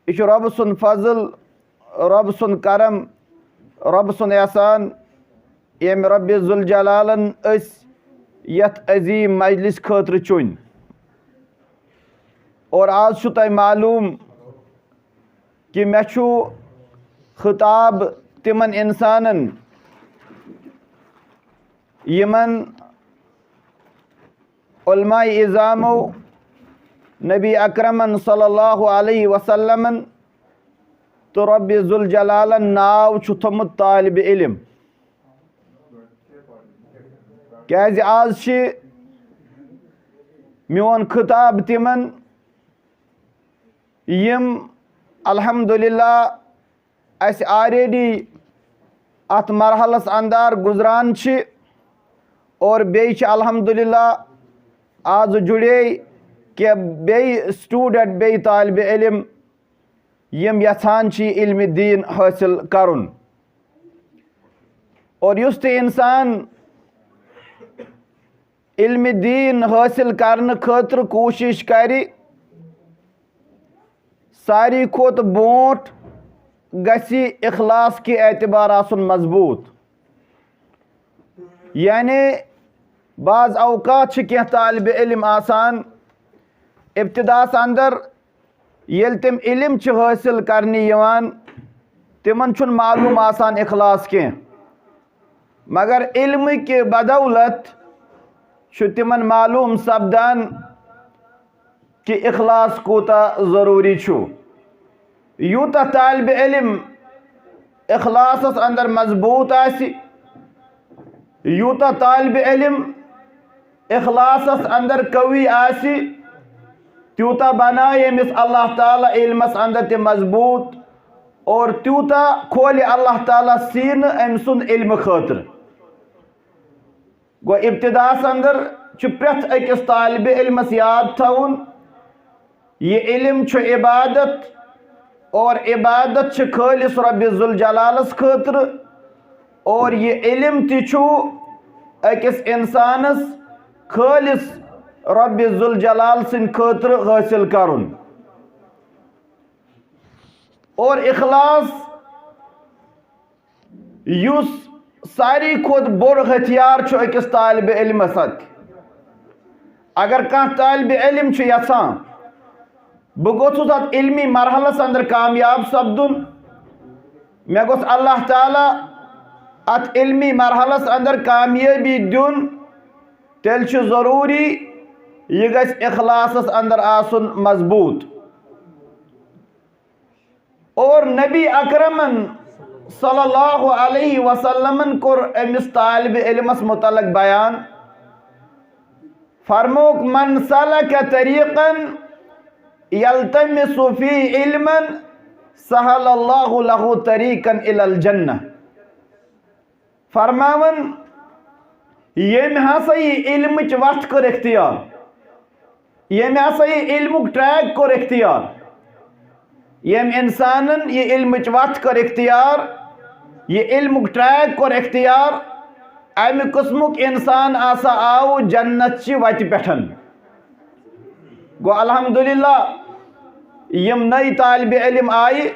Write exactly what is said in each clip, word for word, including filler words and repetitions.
یہِ چھُ رۄبہٕ سُنٛد فضل، رۄبہٕ سُنٛد کرم، رۄبہٕ سُنٛد احسان، ییٚمہِ رۄبِ ذوالجلالن أسۍ یتھ عظیٖم مجلس خٲطرٕ چُنۍ۔ اور آز چھُ تۄہہِ معلوم کہِ مےٚ چھُ خطاب تِمن انسانن، یِمن علماء عظامو نبی اکرمن صلی اللہ علیہ وسلمن تہٕ رۄبِ ذوالجلالن ناو چھُ تھوٚمُت طالب علم۔ کیازِ آز چھِ میون خطاب تِمن، یِم الحمدللہ اسہِ already اتھ مرحلس اندر گزران چھِ، اور بیٚیہِ چھِ الحمدللہ آز جُڑے کینٛہہ بیٚیہِ student، بیٚیہِ طالب علم، یِم یژھان چھِ علم دین حٲصِل کرُن۔ اور یُس تہِ انسان علم دین حٲصِل کرنہٕ خٲطرٕ کوٗشِش کرِ، ساروی کھۄتہٕ برونٛٹھ گژھِ اخلاص کہِ اعتبار آسُن مضبوٗط۔ یعنی بعض اوقات چھِ کینٛہہ طالب علم آسان ابتداہس اندر، ییٚلہِ تِم علم چھِ حٲصِل کرنہِ یِوان، تِمن چھُنہٕ معلوم آسان اخلاص کینٛہہ، مگر علمہٕ کہِ بدولت چھُ تِمن معلوم سپدان کہِ اخلاص کوٗتاہ ضروٗری چھُ۔ یوٗتاہ طالب علم اخلاصس اندر مضبوٗط آسہِ، یوٗتاہ طالب علم اخلاصس اندر قوی آسہِ، تیوٗتاہ بنایہِ أمِس اللہ تعالیٰ علمس اندر تہِ مضبوٗط، اور تیوٗتاہ کھولہِ اللہ تعالیٰ سیٖنہٕ أمۍ سُنٛد علمہٕ خٲطرٕ۔ گوٚو، ابتداہس اندر چھُ پرٛٮ۪تھ أکِس طالب علمس یاد تھاوُن، یہِ علم چھُ عبادت، اور عبادت چھِ خٲلص رۄبِ ذوالجلالس خٲطرٕ، اور یہِ علم تہِ چھُ أکِس انسانس خٲلص رۄبِ ذوالجلال سٕنٛدِ خٲطرٕ حٲصِل کرُن۔ اور اخلاص، یُس ساروی کھۄتہٕ بوٚڑ ہتھیار چھُ أکِس طالب علمس اتھِ۔ اگر کانٛہہ طالب علم چھُ یژھان، بہٕ گوٚژھُس اتھ علمی مرحلس اندر کامیاب سپدُن، مےٚ گوٚژھ اللہ تعالیٰ اتھ علمی مرحلس اندر کامیٲبی دیُن، تیٚلہِ چھُ ضروٗری یہِ گژھِ اخلاصس اندر آسُن مضبوٗط۔ اور نبی اکرمن صلی اللہ علیہ وسلمن کوٚر أمِس طالب علمس متعلق بیان، فرمووُکھ، "من سلک طریقا یلتمس فی علما سہل اللہ لہ طریقا الی الجنہ۔" فرماوان، ییٚمۍ ہسا یہِ علمٕچ وَتھ کٔر اختیار، ییٚمۍ ہسا یہِ علمُک ٹریک کوٚر اختیار، ییٚمۍ اِنسانن یہِ علمٕچ وَتھ کٔر اختیار، یہِ علمُک ٹریک کوٚر اختیار، اَمہِ قٕسمُک اِنسان ہسا آو جنت چہِ وَتہِ پٮ۪ٹھ۔ گوٚو الحمدللہ، یِم نٔے طالب علم آیہِ،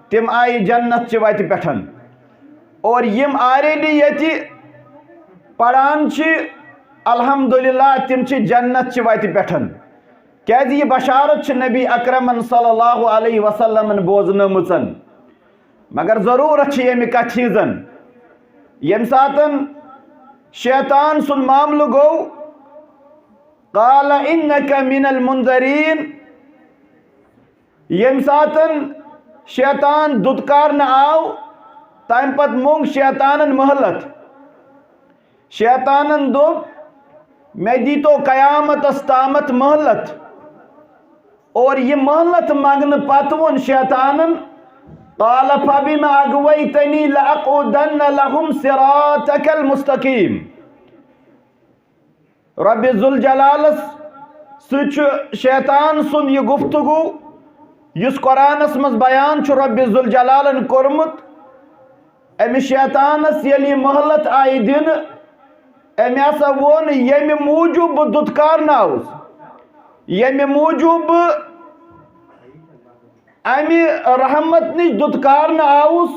تِم آیہِ جنت چہِ وتہِ پٮ۪ٹھ۔ اور یِم already ییٚتہِ پران چھِ، الحمدللہ، تِم چھِ جنت چہِ وتہِ پٮ۪ٹھ۔ کیازِ یہِ بشارت چھِ نبی اکرمن صلی اللہ علیہ وسلمن بوزنٲمٕژن۔ مگر ضروٗرت چھِ ییٚمہِ کتھِ ہٕنٛز، ییٚمہِ ساتن شیطان سُنٛد معاملہٕ گوٚو، قال انک من المنذرین، ییٚمہِ ساتن شیطان دُتکارنہٕ آو، تمہِ پتہٕ موٚنگ شیطانن مہلت۔ شیطانن دوٚپ، "مےٚ دیٖتو قیامتس تامتھ مہلت۔" اور یہِ مہلت منگنہٕ پتہٕ ووٚن شیطانن، "قال فبم اغویتنی لاقعدن لهم صراطک المستقیم۔" رب ذوالجلالس سۭتۍ چھُ شیطان سُنٛد یہِ گفتگو، یُس قرآنس منٛز بیان چھُ رب ذوالجلالن کوٚرمُت۔ أمِس شیطانس ییٚلہِ یہِ مہلت آیہِ دِنہٕ، أمۍ ہسا ووٚن، ییٚمہِ موٗجوٗب بہٕ دُتکارناوُس، ییٚمہِ موٗجوٗب بہٕ امہِ رحمت نِش دُتکارنہٕ آوُس۔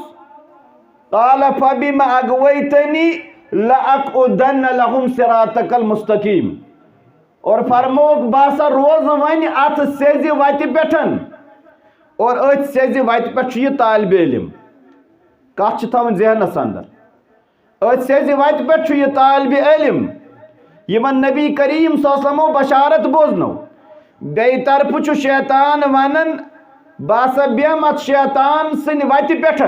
قال فبم اغویتنی لاقعدن لهم صراطک المستقیم۔ اور فرمووُکھ، بہٕ ہسا روزٕ وۄنۍ اتھ سیٚزِ وتہِ پٮ۪ٹھ۔ اور أتھۍ سیٚزِ وتہِ پٮ۪ٹھ چھُ یہِ طالب علم۔ کتھ چھِ تھاوٕنۍ ذہنس اندر۔ أتھۍ سیٚزِ وتہِ پٮ۪ٹھ چھُ یہِ طالب علم، یِمن نبی کریم صلی اللہ علیہ وسلمو بشارت بوزنو۔ بیٚیہِ طرفہٕ چھُ شیطان ونان، بہٕ ہسا بیٚہمہٕ اتھ شیطان سٕنٛدِ وتہِ پٮ۪ٹھ،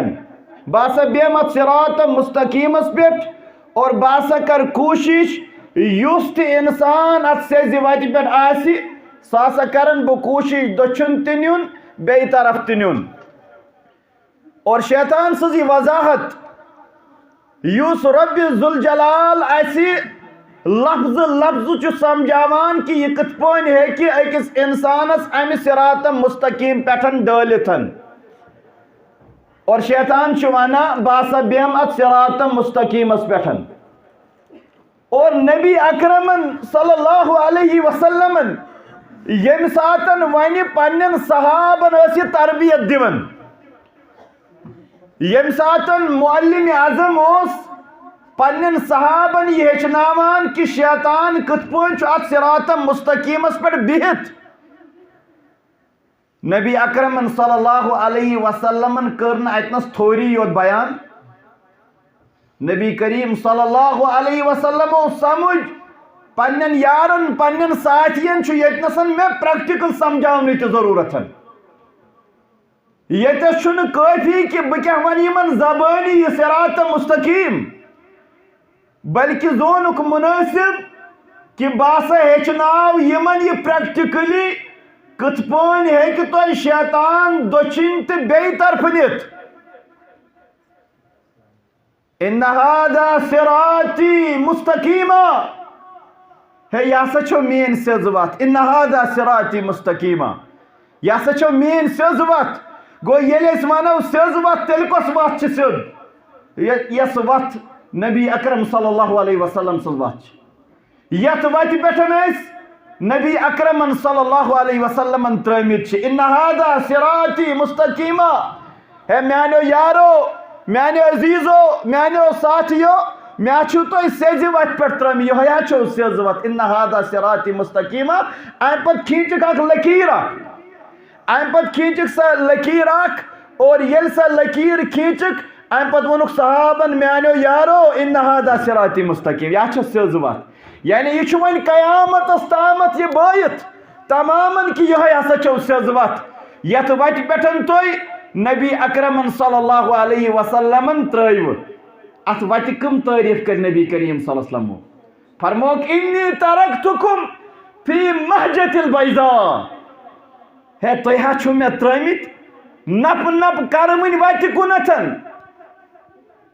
بہٕ ہسا بیٚہمہٕ اتھ صراط مستقیمس پٮ۪ٹھ، اور بہٕ ہسا کرٕ کوٗشش، یُس تہِ انسان اتھ سیٚزِ وتہِ پٮ۪ٹھ آسہِ، سُہ ہسا کرن بہٕ کوٗشش دٔچھُن تہِ نیُن، بیٚیہِ طرف تہِ نیُن۔ اور شیطان سٕنٛز یہِ وضاحت، یُس رۄبِ ذوالجلال اَسہِ لفظہٕ لفظہٕ چھُ سمجھاوان کہِ یہِ کِتھ پٲٹھۍ ہیٚکہِ أکِس اِنسانَس اَمہِ صراط مستقیٖم پٮ۪ٹھ ڈٲلِتھ۔ اور شیطان چھُ وَنان، بہٕ ہسا بیٚہمہٕ اَتھ صراط مستقیٖمَس پٮ۪ٹھ۔ اور نبی اکرمن صلی اللہ علیہ وسلمن ییٚمہِ ساتن وۄنۍ پننٮ۪ن صحابن ٲس یہِ تربیت دِوان، ییٚمہِ ساتن معلم اعظم اوس پننٮ۪ن صحابن یہِ ہیٚچھناوان کہِ شیطان کِتھ پٲٹھۍ چھُ اتھ صراط مستقیمس پٮ۪ٹھ بِہِتھ، نبی اکرمن صلی اللہ علیہ وسلمن کٔر نہٕ اتنس تھوری یوت بیان۔ نبی کریم صلی اللہ علیہ وسلم اوس سمجھ پننٮ۪ن یارن، پننٮ۪ن ساتھین چھُ ییٚتنس مےٚ پریکٹیکل سمجھاونٕچ تہِ ضروٗرت۔ ییٚتٮ۪س چھُنہٕ کٲفی کہِ بہٕ کیٛاہ ونہٕ یِمن زبٲنی یہِ صراط مستقیم، بلکہِ زونُکھ منٲسب کہِ بہٕ ہسا ہیٚچھناو یِمن یہِ پریکٹیکلی کِتھ پٲٹھۍ ہیٚکہِ تۄہہِ شیطان دٔچھِنۍ تہٕ بیٚیہِ طرفہٕ نِتھ۔ ان هذا صراطی مستقیما، ہے، یہِ ہسا چھو میٲنۍ سیٚز وتھ۔ ان هذا صراطی مستقیما، یہِ ہسا چھو میٲنۍ سیٚز وتھ۔ گوٚو، ییٚلہِ أسۍ ونو سیٚز وتھ، تیٚلہِ کۄس وتھ چھِ سیٚد؟ یہِ، یۄس وتھ نبی اکرم صلی اللہ علیہ وسلم سٕنٛز وتھ چھِ، یتھ وتہِ پٮ۪ٹھ أسۍ نبی اکرمن صلی اللہ علیہ وسلمن ترٲومٕتۍ چھِ، ان هذا صراطی مستقیما۔ ہے میانیو یارو، میانیو عزیزو، میانیو ساتھیو، مےٚ چھُو تۄہہِ سیٚزِ وتہِ پٮ۪ٹھ ترٲومٕتۍ، یِہوٚے ہا چھو سیٚز وتھ، ان هذا صراطی مستقیما۔ امہِ پتہٕ کھینچکھ اکھ لکیٖر اکھ، امہِ پتہٕ کھینچکھ سۄ لکیٖر اکھ، اور ییٚلہِ سۄ لکیٖر کھینچکھ، امہِ پتہٕ ووٚنُکھ صحابن، میانیو یارو، ان هذا صراطی مستقیم، یہِ چھِ سیٚز وتھ۔ یعنی یہِ چھُ وۄنۍ قیامتس تامتھ یہِ بٲیِتھ تمامن کہِ یِہوٚے ہسا چھو سیٚز وتھ۔ یتھ وتہِ پٮ۪ٹھ تُہۍ نبی اکرمن صلی اللہ علیہ وسلمن ترٲیوٕ۔ اتھ وتہِ کٕم تعریف کٔرۍ نبی کریم صلی اللہ علیہ وسلمو؟ فرمووُکھ، انی ترکتکم فی محجۃ البیضاء۔ ہے، تُہۍ ہا چھِو مےٚ ترٲومٕتۍ نپ نپ کرٕ وٕنۍ وتہِ کُنتھن۔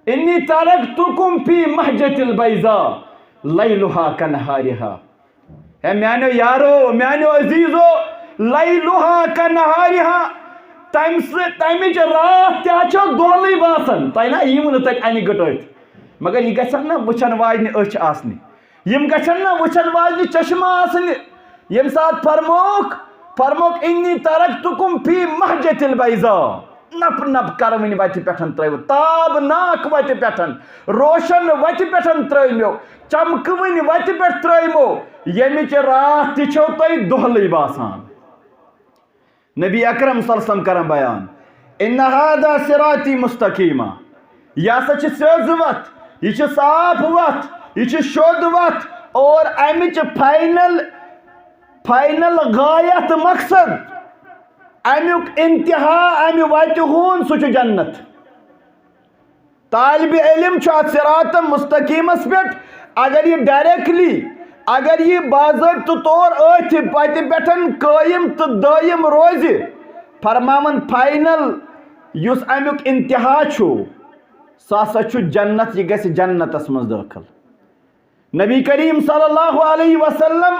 انی ترکتکم فی محجۃ البیضاء لیلہا کنہارہا۔ ہے میانیو یارو، میانیو عزیزو، لیلہا کنہارہا، تمہِ سۭتۍ، تمِچ راتھ تہِ چھو دۄہلٕے باسان۔ تۄہہِ نا یِیوٕ نہٕ تتہِ انہِ گٔٹٲتھۍ، مگر یہِ گژھن نا وٕچھن واجنہِ أچھ آسنہِ، یِم گژھن نا وٕچھن واجنہِ چشمہٕ آسنہِ۔ ییٚمہِ ساتہٕ فرمووُکھ، فرمووُکھ، انی ترکتکم فی محجۃ البیضاء، نپ نپ کرٕ وٕنۍ وتہِ پٮ۪ٹھ ترٲوِتھ، تابناک وتہِ پٮ۪ٹھ، روشن وتہِ پٮ۪ٹھ ترٲوۍ مےٚ، چمکہٕ وٕنۍ وتہِ پٮ۪ٹھ ترٲوۍ مو، ییٚمِچ راتھ تہِ چھو تۄہہِ دۄہلٕے باسان۔ نبی اکرم صلی اللہ علیہ وسلم کران بیان، ان هذا صراطی مستقیما، یہِ ہسا چھِ سیٚز وتھ، یہِ چھِ صاف وتھ، یہِ چھِ شوٚد وتھ، اور امِچ فاینل، فاینل غایت مقصد، امیُک انتہا امہِ وتہِ ہُنٛد، سُہ چھُ جنت۔ طالب علم چھُ اتھ صراط مستقیمس پٮ۪ٹھ، اگر یہِ ڈائریکٹلی، اگر یہِ باضٲبطہٕ طور أتھۍ پتہِ پٮ۪ٹھ قٲیِم تہٕ دٲیِم روزِ، فرماوان فاینل یُس امیُک انتہا چھُ، سُہ ہسا چھُ جنت، یہِ گژھِ جنتس منٛز دٲخل۔ نبی کریم صلی اللہ علیہ وسلم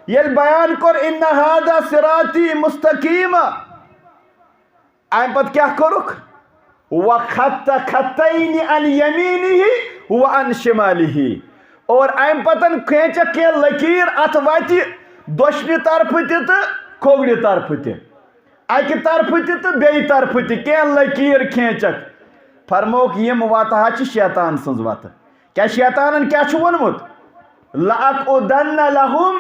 ییٚلہِ بیان کوٚر، ان هذا صراطی مستقیما، امہِ پتہٕ کیٛاہ کوٚرُکھ؟ وخط خطین عن یمینہ وعن شمالہ۔ اور امہِ پتہٕ کھینچکھ کینٛہہ لکیٖر اتھ وتہِ دۄچھنہِ طرفہٕ تہِ تہٕ کھوورِ طرفہٕ تہِ۔ اکہِ طرفہٕ تہِ تہٕ بیٚیہِ طرفہٕ تہِ کینٛہہ لکیٖر کھینچکھ۔ فرمووُکھ، یِم وتہٕ ہا چھِ شیطان سٕنٛز وتہٕ۔ کیٛاہ شیطانن کیٛاہ چھُ ووٚنمُت؟ "لَأَقْعُدَنَّ لَهُمْ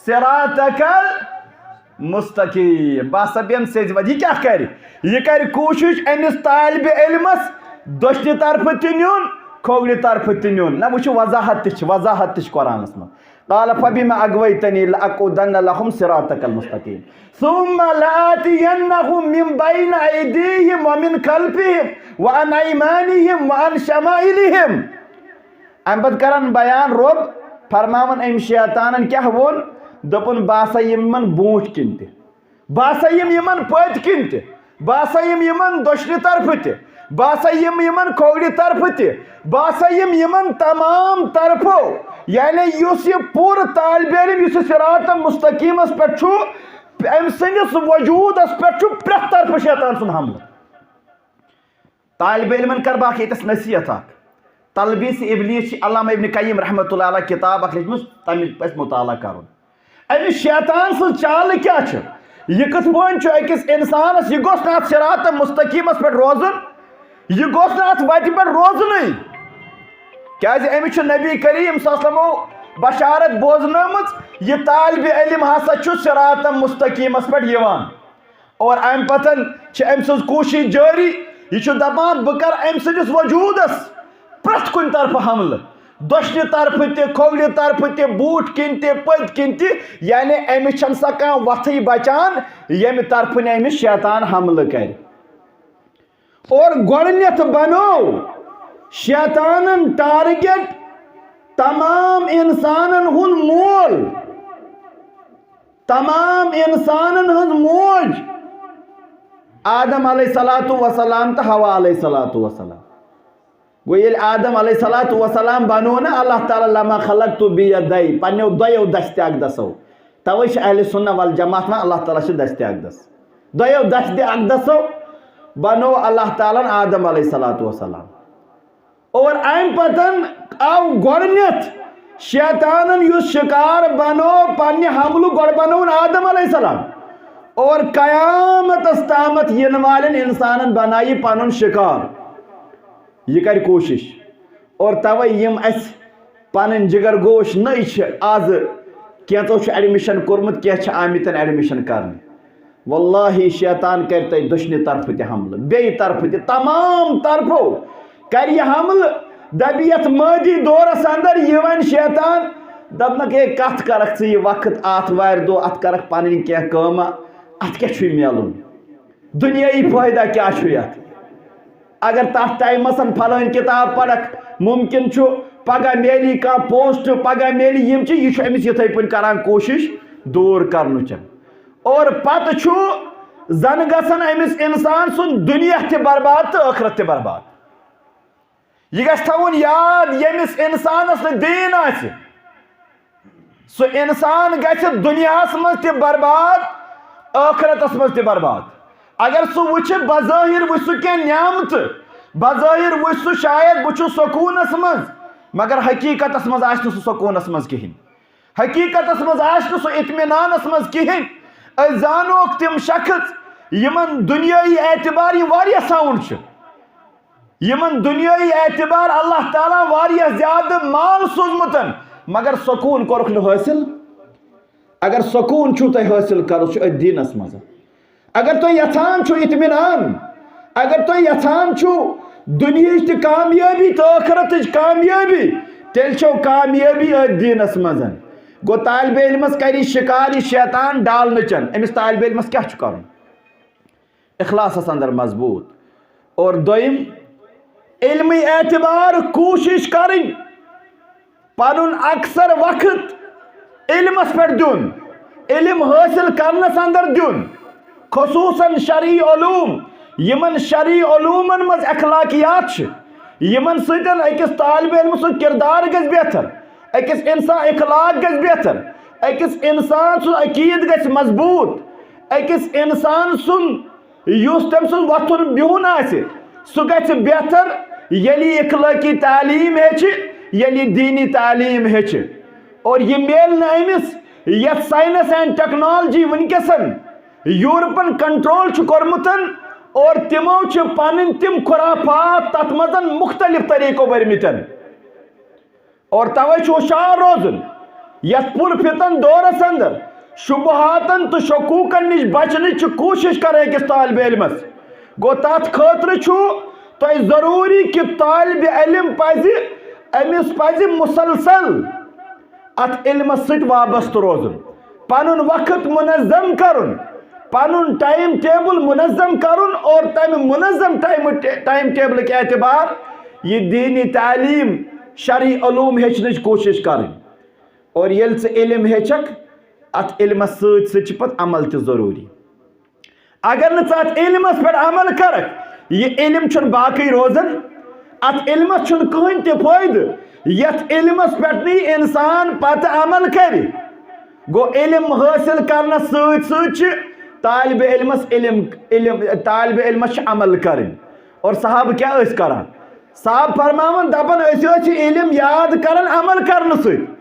صِرَاطَكَ الْمُسْتَقِيمَ۔" بہٕ ہسا بیٚہمہٕ سیٚزِ وتہِ۔ یہِ کیٛاہ کرِ؟ یہِ کرِ کوٗشش أمِس طالبِ علمس دٔچھنہِ طرفہٕ تہِ نیُن، کھوورِ طرفہٕ تہِ نیُن۔ نہ، وٕچھِو، وضاحت تہِ چھِ، وضاحت تہِ چھِ قرآنس منٛز۔ "قَالَ فَبِمَا أَغْوَيْتَنِي لَأَقْعُدَنَّ لَهُمْ صِرَاطَكَ الْمُسْتَقِيمَ ثُمَّ لَآتِيَنَّهُمْ مِنْ بَيْنِ أَيْدِيهِمْ وَمِنْ خَلْفِهِمْ وَعَنْ أَيْمَانِهِمْ وَعَنْ شَمَائِلِهِمْ۔" اَمہِ پتہٕ کران بیان رۄب، فرماوان أمۍ شیطانن کیٛاہ ووٚن، دوٚپُن، "بہٕ ہسا یِمہٕ یِمن برونٛٹھ کِنۍ تہِ، بہٕ ہسا یِمہٕ یِمن پٔتۍ کِنۍ تہِ، بہٕ ہسا یِمہٕ یِمن دٔچھنہِ طرفہٕ تہِ، بہٕ ہسا یِمہٕ یِمن کھوورِ طرفہٕ تہِ، بہٕ ہسا یِمہٕ یِمن تمام طرفو۔" یعنی یُس یہِ پوٗرٕ طالبِ علم، یُس یہِ صراط مستقیمس پٮ۪ٹھ چھُ، أمۍ سٕنٛدِس وجوٗدس پٮ۪ٹھ چھُ پرٛٮ۪تھ طرفہٕ شیطان سُنٛد حملہٕ۔ طالبِ علمن کر بہٕ اکھ ییٚتس نصیحت اکھ۔ تلبیس ابلیس چھِ علامہ ابن قیم رحمۃ اللہ علیہ کتاب اکھ لیچھمٕژ، تمیُک پزِ مطالعہ کرُن۔ أمِس شیطان سٕنٛز چالہٕ کیٛاہ چھِ؟ یہِ کِتھ پٲٹھۍ چھُ أکِس انسانس، یہِ گوٚژھ نہٕ اتھ صراط مستقیمس پٮ۪ٹھ روزُن، یہِ گوٚژھ نہٕ اتھ وتہِ پٮ۪ٹھ روزُنٕے۔ کیازِ أمِس چھُ نبی کریم صلی اللہ علیہ وسلمو بشارت بوزنٲومٕژ، یہِ طالبِ علم ہسا چھُ صراط مستقیمس پٮ۪ٹھ یِوان۔ اور امہِ پتن چھِ أمۍ سٕنٛز کوٗشش جٲری۔ یہِ چھُ دپان، بہٕ کرٕ أمۍ سٕنٛدِس وجوٗدس پرٛٮ۪تھ کُنہِ طرفہٕ حملہٕ، دٔچھنہِ طرفہٕ تہِ، کھوورِ طرفہٕ تہِ، بوٗٹھ کِنۍ تہِ، پٔتۍ کِنۍ تہِ۔ یعنی أمِس چھَنہٕ سۄ کانٛہہ وَتھٕے بچان، ییٚمہِ طرفہٕ نہٕ أمِس شیطان حملہٕ کرِ۔ اور گۄڈٕنٮ۪تھ بنوو شیطانن ٹارگیٹ تمام انسانن ہُنٛد مول، تمام انسانن ہٕنٛز موج آدم علیہ الصلوۃ والسلام تہٕ حوا علیہ الصلوۃ والسلام۔ گوٚو، ییٚلہِ آدم علیہ الصلوۃ والسلام بنوو نا اللہ تعالیٰ، "لما خلقت بیدی"، پننیو دۄیو دستِ اقدسو۔ توے چھِ اہل سنہ والجماعت ونان اللہ تعالیٰ چھِ دستِ اقدس۔ دۄیو دستِ اقدسو بنوو اللہ تعالیٰ ہن آدم علیہ الصلوۃ والسلام۔ اور امہِ پتن آو گۄڈٕنیتھ شیطانن یُس شکار بنوو پننہِ حملُک، گۄڈٕ بنووُن آدم علیہ السلام۔ اور قیامتس تامتھ ینہٕ والٮ۪ن انسانن بنایہِ پنُن شکار۔ یہِ کرِ کوٗشش۔ اور توے یِم اسہِ پنٕنۍ جگر گوش نٔے چھِ آز، کینٛژو چھُ admission کوٚرمُت، کینٛہہ چھِ آمٕتۍ admission کرنہِ۔ واللہ شیطان کرِ تۄہہِ دٔچھنہِ طرفہٕ تہِ حملہٕ، بیٚیہِ طرفہٕ تہِ، تمام طرفو کرِ یہِ حملہٕ۔ دپہِ یتھ مٲدی دورس اندر یہِ ونہِ شیطان، دپنکھ، "ہے، کتھ کرکھ ژٕ یہِ وقت آتھوارِ دۄہ، اتھ کرکھ پنٕنۍ کینٛہہ کٲمہ، اتھ کیٛاہ چھُے میلُن؟ دُنیٲیی فٲیدہ کیٛاہ چھُ یتھ؟" اگر تتھ ٹایمس پھلٲنۍ کتاب پرکھ، ممکن چھُ پگاہ میلی کانٛہہ پوسٹ، پگاہ میلی یِم چیٖز، یہِ چھُ أمِس یِتھے پٲٹھۍ کران کوٗشش دوٗر کرنٕچ۔ اور پتہٕ چھُ زن گژھان أمِس انسان سُنٛد دُنیا تہِ برباد تہٕ ٲخرت تہِ برباد۔ یہِ گژھِ تھاوُن یاد، ییٚمِس انسانس نہٕ دیٖن آسہِ، سُہ انسان گژھِ دُنیاہس منٛز تہِ برباد، ٲخرتس منٛز تہِ برباد۔ اگر سُہ وٕچھِ، بظٲہر وٕچھِ سُہ کینٛہہ نعمتہٕ، بظٲہر وٕچھِ سُہ شاید بہٕ چھُس سکوٗنس منٛز، مگر حقیٖقتس منٛز آسہِ نہٕ سُہ سکوٗنس منٛز کِہیٖنۍ۔ حقیٖقتس منٛز آسہِ نہٕ سُہ اطمینانس منٛز کِہیٖنۍ۔ أسۍ زانوکھ تِم شخص یِمن دُنیٲیی اعتبار یہِ واریاہ ساوُنٛڈ چھُ، یِمن دُنیٲیی اعتبار اللہ تعالیٰ واریاہ زیادٕ مال سوٗزمُت، مگر سکوٗن کوٚرُکھ نہٕ حٲصِل۔ اگر سکوٗن چھُو تۄہہِ حٲصِل کرُن، سُہ چھُ أتھۍ دیٖنس منٛز۔ اگر تُہۍ یژھان چھِو اطمینان، اگر تُہۍ یژھان چھِو دُنیہٕچ تہِ کامیٲبی تہٕ ٲخرتٕچ کامیٲبی، تیٚلہِ چھو کامیٲبی أتھۍ دیٖنس منٛز۔ گوٚو، طالبِ علمس کرِ شکار یہِ شیطان ڈالنٕچن۔ أمِس طالبِ علمس کیٛاہ چھُ کرُن؟ اخلاصس اندر مضبوط۔ اور دوٚیِم، علمی اعتبار کوٗشش کرٕنۍ پنُن اکثر وقت علمس پٮ۪ٹھ دیُن، علم حٲصِل کرنس اندر دیُن، خصوصاً شرعی علوم، یِمن شرعی علومن منٛز اخلاقیات چھِ، یِمن سۭتۍ أکِس طالبِ علمہٕ سُنٛد کردار گژھِ بہتر، أکِس انسان اخلاق گژھِ بہتر، أکِس انسان سُنٛد عقیٖد گژھِ مضبوٗط، أکِس انسان سُنٛد یُس تٔمۍ سُنٛد وۄتھُن بِہُن آسہِ، سُہ گژھِ بہتر، ییٚلہِ یہِ اخلٲقی تعلیٖم ہیٚچھِ، ییٚلہِ یہِ دیٖنی تعلیٖم ہیٚچھِ۔ اور یہِ میلہِ نہٕ أمِس یَتھ science and technology وٕنکیٚسَن یورپن کنٹرول چھُ کوٚرمُت اور تِمو چھِ پنٕنۍ تِم خرافات تتھ منٛز مختلف طریقو بٔرمٕتۍ۔ اور توے چھُ ہوشیار روزُن یتھ پر فتن دورس اندر شبہاتن تہٕ شکوکن نِش بچنٕچ چھِ کوٗشش کران أکِس طالب علمس۔ گوٚو تتھ خٲطرٕ چھُ تۄہہِ ضروٗری کہِ طالب علم پزِ، أمِس پزِ مسلسل اتھ علمس سۭتۍ وابستہٕ روزُن، پنُن وقت منظم کرُن، پنُن ٹائم ٹیبل منظم کرُن اور تمہِ منظم ٹائم ٹائم ٹیبلٕکۍ اعتبار یہِ دینی تعلیم، شرعی علوم ہیٚچھنٕچ کوٗشش کرٕنۍ۔ اور ییٚلہِ ژٕ علم ہیٚچھکھ، اتھ علمس سۭتۍ سۭتۍ چھِ پتہٕ عمل تہِ ضروٗری۔ اگر نہٕ ژٕ اتھ علمس پٮ۪ٹھ عمل کرکھ، یہِ علم چھُنہٕ باقٕے روزان، اتھ علمس چھُنہٕ کٕہٕنۍ تہِ فٲیدٕ۔ یتھ علمس پٮ۪ٹھ نہٕ یہِ انسان پتہٕ عمل کرِ، گوٚو علم حٲصِل کرنس سۭتۍ سۭتۍ چھِ طالب علمس علم علم طالب علمس چھِ عمل کرٕنۍ۔ اور صحابہٕ کیٛاہ ٲسۍ کران؟ صحابہٕ فرماوان، دپان، أسۍ ٲسۍ یہِ علم یاد کران عمل کرنہٕ سۭتۍ۔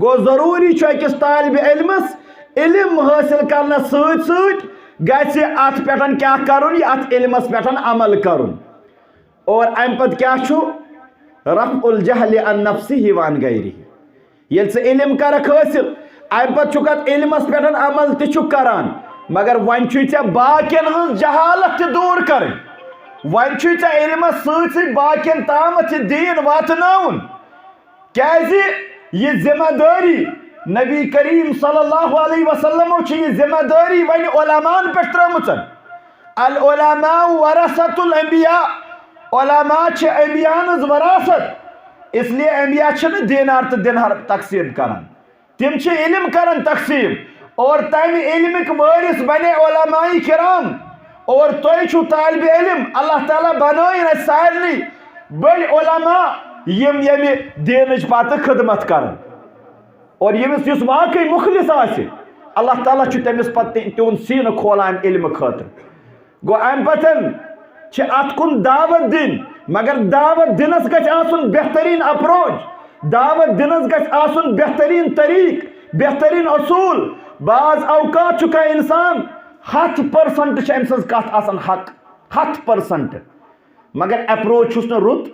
گوٚو ضروٗری چھُ أکِس طالب علمس علم حٲصِل کرنس سۭتۍ سۭتۍ گژھِ اتھ پٮ۪ٹھ کیٛاہ کرُن؟ یہِ اتھ علمس پٮ۪ٹھ عمل کرُن۔ اور امہِ پتہٕ کیٛاہ چھُ؟ رفع الجہل عن نفسہ وعن غیرہ۔ ییٚلہِ ژٕ علم کرکھ حٲصِل، امہِ پتہٕ چھُکھ اتھ علمس پٮ۪ٹھ عمل تہِ چھُکھ کران، مگر وۄنۍ چھُے ژےٚ باقین ہٕنٛز جہالت تہِ دوٗر کرٕنۍ۔ وۄنۍ چھُے ژےٚ علمس سۭتۍ سۭتۍ باقین تامتھ یہِ دیٖن واتناوُن۔ کیازِ یہِ ذمہ دٲری نبی کریم صلی اللہ علیہ وسلمو چھِ یہِ ذمہ دٲری وۄنۍ علماءن پٮ۪ٹھ ترٲومٕژ۔ العلماء ورثۃ الانبیاء، علماء چھِ انبیاءن ہٕنٛز وراثت، اس لیے انبیاء چھِنہٕ دینار تہٕ دِنہار تقسیٖم کران، تِم چھِ علم کران تقسیٖم، اور تمہِ علمٕکۍ وٲرث بنے علماء کرام، اور تُہۍ چھِو طالب علم۔ اللہ تعالیٰ بنٲیِن اَسہِ سارنٕے بٔڑۍ علماء، یِم ییٚمہِ دیٖنٕچ پتہٕ خدمت کرن۔ اور ییٚمِس، یُس واقعی مخلص آسہِ، اللہ تعالیٰ چھُ تٔمِس پتہٕ تہِ، تِہُنٛد سیٖنہٕ کھولان علمہٕ خٲطرٕ۔ گوٚو، اَمہِ پتہٕ چھِ اَتھ کُن دعوت دِنۍ، مگر دعوت دِنَس گژھِ آسُن بہتریٖن اپروچ، دعوت دِنَس گژھِ آسُن بہتریٖن طریٖقہٕ، بہتریٖن اصوٗل۔ بعض اوقات چھُ کانٛہہ اِنسان ہَتھ پٔرسَنٹ چھِ أمۍ سٕنٛز کَتھ آسان حق، ہَتھ پٔرسَنٹ، مگر اپروچ چھُس نہٕ رُت۔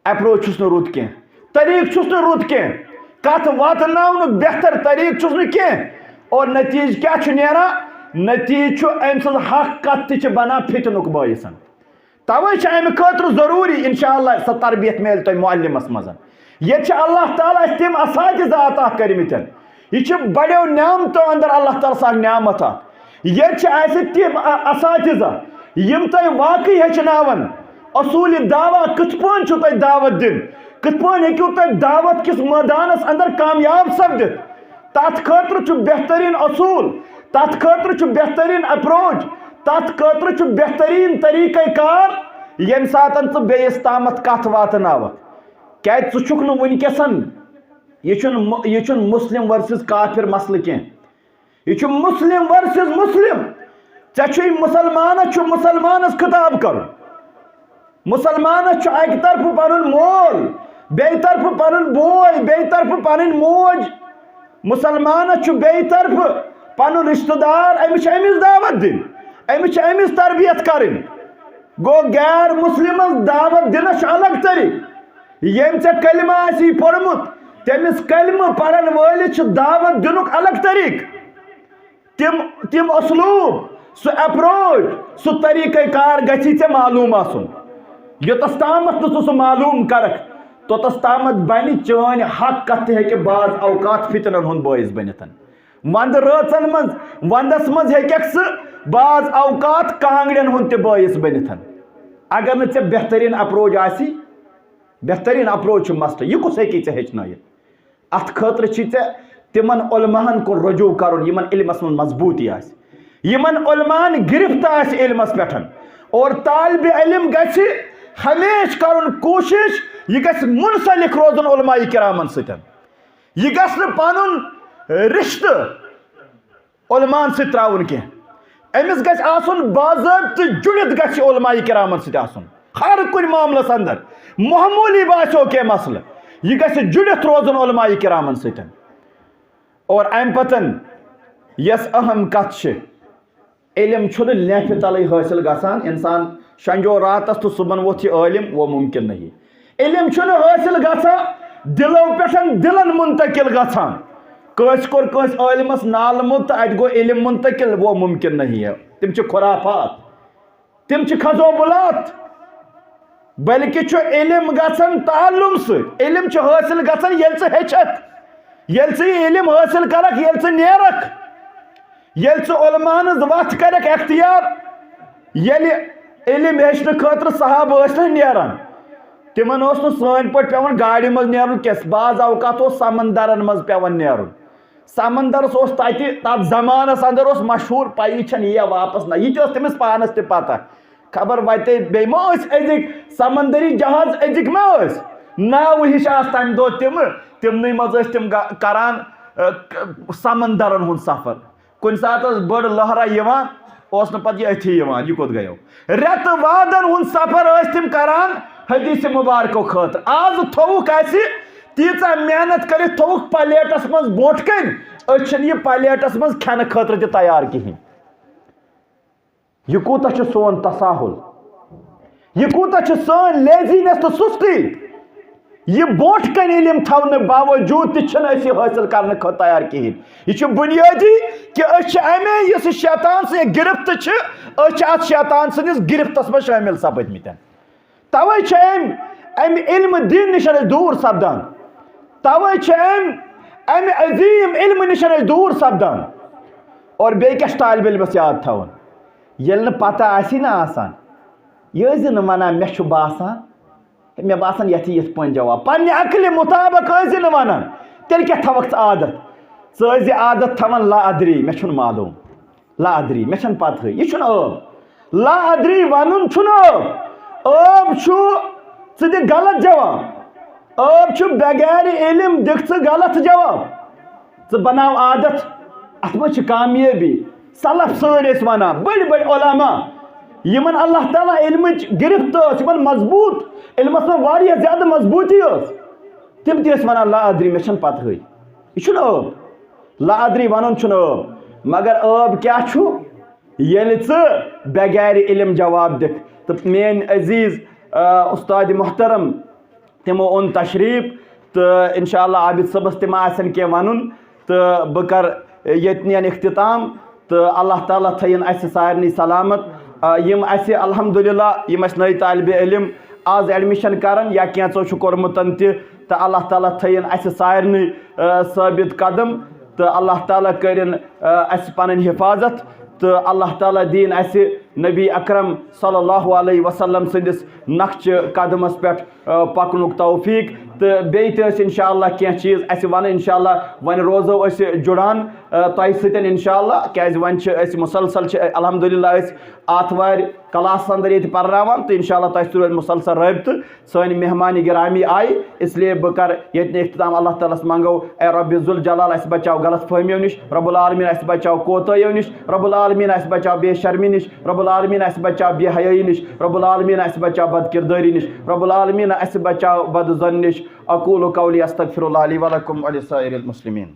اپروچ چھُس نہٕ رُت کینٛہہ، طریٖقہٕ چھُس نہٕ رُت کینٛہہ، کتھ واتناونُک بہتر طریٖقہٕ چھُس نہٕ کینٛہہ۔ اور نتیٖجہٕ کیٛاہ چھُ نیران؟ نتیٖجہٕ چھُ أمۍ سٕنٛز حق کتھ تہِ چھِ بنان فتنُک بٲعث۔ توے چھِ امہِ خٲطرٕ ضروٗری، انشاءاللہ، سۄ تربیت میلہِ تۄہہِ معلمس منٛز۔ ییٚتہِ چھِ اللہ تعالیٰ اَسہِ تِم اساتذہ عطا کٔرمٕتۍ۔ یہِ چھِ بڑیو نعمتو اندر اللہ تعالیٰ سٕنٛز اکھ نعمت اکھ۔ ییٚتہِ چھِ اَسہِ تِم ا-، اساتذہ، یِم تۄہہِ واقعی ہیٚچھناون، اصوٗلِ دعویٰ کِتھ پٲٹھۍ چھُو تۄہہِ دعوت دِنۍ، کِتھ پٲٹھۍ ہیٚکِو تُہۍ دعوت کِس مٲدانس اندر کامیاب سپدِتھ۔ تتھ خٲطرٕ چھُ بہتریٖن اصوٗل، تتھ خٲطرٕ چھُ بہتریٖن اپروچ، تتھ خٲطرٕ چھُ بہتریٖن طریٖقہ کار، ییٚمہِ ساتن ژٕ بیٚیِس تامتھ کتھ واتناوکھ۔ کیازِ ژٕ چھُکھ نہٕ وٕنکیٚسن، یہِ چھُنہٕ مُ-، یہِ چھُنہٕ مسلم ورسز کافر مسلہٕ کینٛہہ۔ یہِ چھُ مسلم ورسز مسلم۔ ژےٚ چھُے مُسلمانس چھُ مُسلمانس خطاب کرُن۔ مُسلمانس چھُ اکہِ طرفہٕ پنُن مول، بیٚیہِ طرفہٕ پنُن بوے، بیٚیہِ طرفہٕ پنٕنۍ موج۔ مُسلمانس چھُ بیٚیہِ طرفہٕ پنُن رشتہٕ دار، أمِس چھِ أمِس دعوت دِنۍ، أمِس چھِ أمِس تربیت کرٕنۍ۔ گوٚو، غیر مسلمس دعوت دِنس چھُ الگ طریٖقہٕ۔ ییٚمۍ ژےٚ کلمہٕ آسی پوٚرمُت، تٔمِس کلمہٕ پرن وٲلِس چھُ دعوت دِنُک الگ طریٖقہٕ۔ تِم، تِم اسلوب، سُہ اپروچ، سُہ طریٖقہ کار گژھی ژےٚ معلوم آسُن۔ یوٚتس تامتھ نہٕ ژٕ سُہ معلوم کرکھ، توٚتس تامتھ بنہِ چٲنۍ حق کتھ تہِ ہیٚکہِ بعض اوقات فتنن ہُنٛد بٲعث بٔنِتھ۔ ونٛدٕ رٲژن منٛز، ونٛدس منٛز ہیٚککھ ژٕ بعض اوقات کانگڑٮ۪ن ہُنٛد تہِ بٲعث بٔنِتھ۔ اگر نہٕ ژےٚ بہتریٖن اپروچ آسی، بہتریٖن اپروچ چھُ مسٹہٕ۔ یہِ کُس ہیٚکی ژےٚ ہیٚچھنٲیِتھ؟ اتھ خٲطرٕ چھِ ژےٚ تِمن علماہن کُن رجوع کرُن، یِمن علمس منٛز مضبوٗطی آسہِ، یِمن علماہن گرفت آسہِ علمس پٮ۪ٹھ۔ اور طالب علم گژھِ ہمیشہِ کرُن کوٗشش، یہِ گژھِ منسلک روزُن علماء کرامن سۭتۍ۔ یہِ گژھِ نہٕ پنُن رشتہٕ علماہن سۭتۍ ترٛاوُن کینٛہہ۔ أمِس گژھِ آسُن باضٲبطہٕ جُڑِتھ گژھِ علماء کرامن سۭتۍ آسُن۔ ہر کُنہِ معاملس اندر معموٗلی باسیو کینٛہہ مسلہٕ، یہِ گژھِ جُڑِتھ روزُن علماء کرامن سۭتۍ۔ اور امہِ پتن یۄس اہم کتھ چھِ، علم چھُنہٕ لیفہِ تلٕے حٲصِل گژھان۔ انسان شۄنٛگیو راتس تہٕ صُبحن ووٚتھ یہِ عٲلِم، وہ ممکن نہیں۔ علم چھُنہٕ حٲصِل گژھان، دِلو پٮ۪ٹھ دِلن منتقل گژھان۔ کٲنٛسہِ کوٚر کٲنٛسہِ عٲلمس نالہٕ موٚت تہٕ اتہِ گوٚو علم منتقل، وہ ممکن نہیں ہے۔ تِم چھِ خرافات، تِم چھِ خزوبلات۔ بلکہِ چھُ علم گژھان تعلم سۭتۍ۔ علم چھُ حٲصِل گژھان ییٚلہِ ژٕ ہیٚچھکھ، ییٚلہِ ژٕ یہِ علم حٲصِل کرکھ، ییٚلہِ ژٕ نیرکھ، ییٚلہِ ژٕ علماہن ہٕنٛز وتھ کرکھ اختیار۔ ییٚلہِ علم ہیٚچھنہٕ خٲطرٕ صحابہٕ ٲسۍ نہٕ نیران، تِمن اوس نہٕ سٲنۍ پٲٹھۍ پٮ۪وان گاڑِ منٛز نیرُن کینٛہہ، بعض اوقات اوس سمندرن منٛز پٮ۪وان نیرُن۔ سمندرس اوس تتہِ، تتھ زمانس اندر اوس مشہوٗر، پَیی چھَنہٕ یِیہ واپس نہ، یہِ تہِ اوس تٔمِس پانس تہِ پتہ۔ خبر وتے بیٚیہِ ما ٲسۍ أزِکۍ سمندری جہاز، أزِکۍ ما ٲسۍ؟ ناوٕ ہِش آسہٕ تمہِ دۄہ تِمہٕ، تِمنٕے منٛز ٲسۍ تِم گا-، کران، ٲ، ک-، سمندرن ہُنٛد سفر۔ کُنہِ ساتہٕ ٲس بٔڑ لہرا یِوان، اوس نہٕ پتہٕ یہِ أتھی یِوان، یہِ کوٚت گٔیو؟ رٮ۪تہٕ وادن ہُنٛد سفر ٲسۍ تِم کران حدیث مبارکو خٲطرٕ۔ آز تھووُکھ اَسہِ تیٖژاہ محنت کٔرِتھ، تھووُکھ پلیٹس منٛز برونٛٹھ کنہِ، أسۍ چھِنہٕ یہِ پلیٹس منٛز کھٮ۪نہٕ خٲطرٕ تہِ تیار کِہینۍ۔ یہِ کوٗتاہ چھُ سون تساہل، یہِ کوٗتاہ چھُ سٲنۍ لیزینس تہٕ سُستی۔ یہِ برونٛٹھ کنہِ علم تھاونہٕ باوجوٗد تہِ چھِنہٕ أسۍ یہِ حٲصِل کرنہٕ خٲطرٕ تیار کِہینۍ۔ یہِ چھُ بُنیٲدی کہِ أسۍ چھِ امے، یُس یہِ شیطان سٕنٛز گرفت چھِ، أسۍ چھِ اتھ شیطان سٕنٛدِس گرفتس منٛز شٲمِل سپٕدمٕتۍ۔ توے چھِ امہِ، امہِ علمہٕ دین نِش أسۍ دوٗر سپدان۔ توے چھِ امہِ، امہِ عظیٖم علمہٕ نِش أسۍ دوٗر سپدان۔ اور بیٚیہِ کیٛاہ چھُ طالب علمس یاد تھاوُن؟ ییٚلہِ نہٕ پتہ آسی نہ آسان، یہِ ٲسۍ زِ نہٕ ونان، مےٚ چھُ باسان، مےٚ باسان یتھ یی یِتھ پٲٹھۍ جواب۔ پننہِ عقلہِ مطابق ٲسۍ زِ نہٕ ونان، تیٚلہِ کیٛاہ تھاوکھ ژٕ عادت؟ ژٕ ٲسۍ زِ عادت تھاوان لا ادری، مےٚ چھُنہٕ معلوم۔ لا ادری، مےٚ چھَنہٕ پتہٕے، یہِ چھُنہٕ عٲب۔ لا ادری ونُن چھُنہٕ عٲب۔ عٲب چھُ ژٕ دِ غلط جواب۔ عٲب چھُ بغیر علم دِکھ ژٕ غلط جواب۔ ژٕ بناو عادت، اتھ منٛز چھِ کامیٲبی۔ سلف سٲنۍ ٲسۍ ونان، بٔڑۍ بٔڑۍ علماء، یِمن اللہ تعالیٰ علمٕچ گرفت ٲس، یِمن مضبوط، علمس منٛز واریاہ زیادٕ مضبوٗطی ٲس، تِم تہِ ٲسۍ ونان، لا ادری، مےٚ چھَنہٕ پتہٕے۔ یہِ چھُنہٕ عٲب۔ لا ادری ونُن چھُنہٕ عٲب، مگر عٲب کیٛاہ چھُ؟ ییٚلہِ ژٕ بغیر علم جواب دِکھ۔ تہٕ میٲنۍ عزیز، آ، استاد محترم، تِمو اوٚن تشریٖف، تہٕ انشاءاللہ عابد صٲبس تہِ ما آسن کینٛہہ ونُن، تہٕ بہٕ کرٕ ییٚتہِ نین اختتام، تہٕ اللہ تعالیٰ تھٲیِن اسہِ سارنٕے سلامت۔ آ، یِم اسہِ الحمدللہ، یِم اسہِ نٔے طالب علم آز admission کرن یا کینٛژھو چھُ کوٚرمُت تہِ، تہٕ اللہ تعالیٰ تھٲیِن اسہِ سارنٕے، آ، ثٲبت قدم، تہٕ اللہ تعالیٰ کٔرِن، آ، اسہِ پنٕنۍ حفاظت، تہٕ اللہ تعالیٰ دِیِن اسہِ نبی اکرم صلی اللہ علیہ وسلم سٕنٛدِس نقشِ قدمس پٮ۪ٹھ، آ، پکنُک توفیق۔ تہٕ بیٚیہِ تہِ ٲسۍ انشاءاللہ کینٛہہ چیٖز اسہِ ونٕنۍ، انشاءاللہ وۄنۍ روزو أسۍ جُڑان، آ، تۄہہِ سۭتۍ انشاءاللہ، کیازِ وۄنۍ چھِ أسۍ مسلسل چھِ الحمدللہ أسۍ آتھوارِ class اندر ییٚتہِ پرناوان، تہٕ انشاءاللہ تۄہہِ سۭتۍ روزِ مسلسل رٲبطہٕ۔ سٲنۍ مہمان گرامی آیہِ، اس لیے بہٕ کرٕ ییٚتہِ اختتام۔ اللہ تعالیٰ ہس منگو، اے رب ذوالجلال، اسہِ بچاو غلط فہمیو نِش، رب العالمین اسہِ بچاو کوتاہیو نِش، رب العالمین اسہِ بچاو بے شرمی نِش، رب العالمین اسہِ بچاو بے حیٲیی نِش، رب العالمین اسہِ بچاو بد کردٲری نِش، رب العالمین اسہِ بچاو بد ظن نِش۔ اقول قولی استغفر اللہ لی ولکم ولسائر المسلمین۔